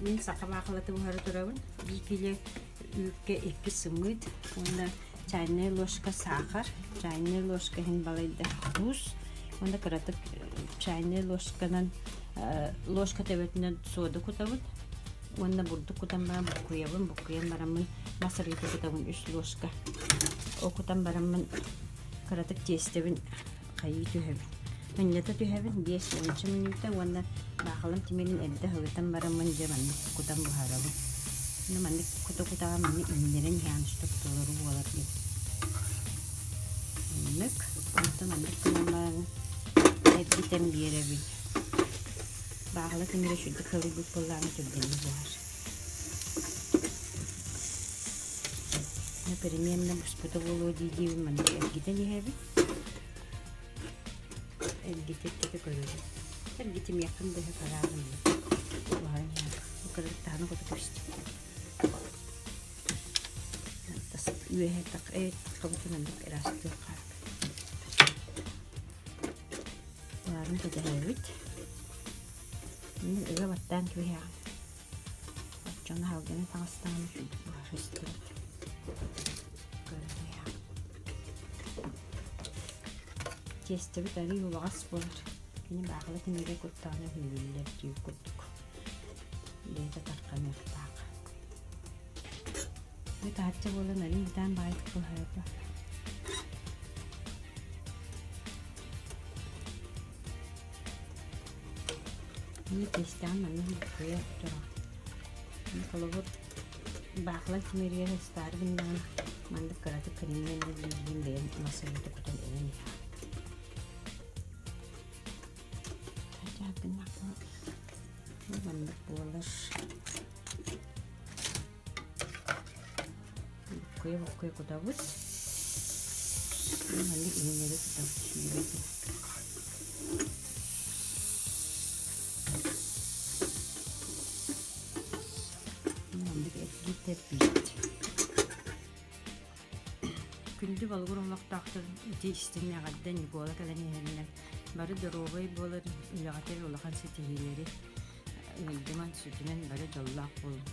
Мин саха баахылата буһара турабын. Биир кило үүккэ икки сымыыт уонна чайная ложка саахар, чайная ложка иһин балайда туус уонна кыратык чайная ложканан ложка төбөтүнэн суода кутабын уонна бурдук кутан баран буккуйабын, буккуйан бараммын мас арыыта кутабын үс ложка. Ол кутан бараммын кыратык тиэстэбин хайыы түһэбин. Ынньата түһэбин 5-10 мүнүүтэ уонна баахылам тимирин эрдэ аһылытан бараммын дьэ маннык кутан буһарабын. Уонна маннык кута-кутаҕа маннык иҥнэрэн иһээн чтоб толору буолар диэн. Маннык, онтон маннык гынан баран эргитэн биэрэбин. Баахыла тимирэ үчүгдүк сылыйбыт буоллаҕына түргэнник буһар. Переменна буспута буолуо дии-диибин маннык эргитэн иһэбин. Эргитэ-эргитэ көрөбүн. Эргитимиэххин да сөп арааһын буһан иһэн. Бу кыргыттаһаны куту түстүм. Үөһэ таххабытын оннук ыраастыахха. Улаарын кэтэһэбит. Мин ыга баттаан кэбиһэҕин. Оччону халгыны таҥастаан үчүгдүк буһар истибит. Тиэстэбит арыый улаҕас буолар. Кини баахыла тимири куттаҕына үһүллэр диир курдук. Бэйэтэ тарханыахтаах. Бу таһырдьа буолан арыый бытаан баҕайытык буһарба. Ини тиэстэҕин манна буккуйа турар. Холобур, баахыла тимиригэр ыстаары гыннаҕына маннык кыратык кэриҥнээн диэн бэйэм массыыната кутан ылан иһэҕин. Маннык буолар. Буккуйа-буккуйа кутабыт. Маннык иһиннэри кутабыт сүүрэтин. Маннык эргитэбит. Күндү Болугур олохтоохтор ити истиҥ эҕэрдэ Ньукуола кэлэн иһэринэн бары доруобай буолар үлэҕитигэр улахан ситиһиилэри ыалдьыман, сүтүмэн бары дьоллоох буолун.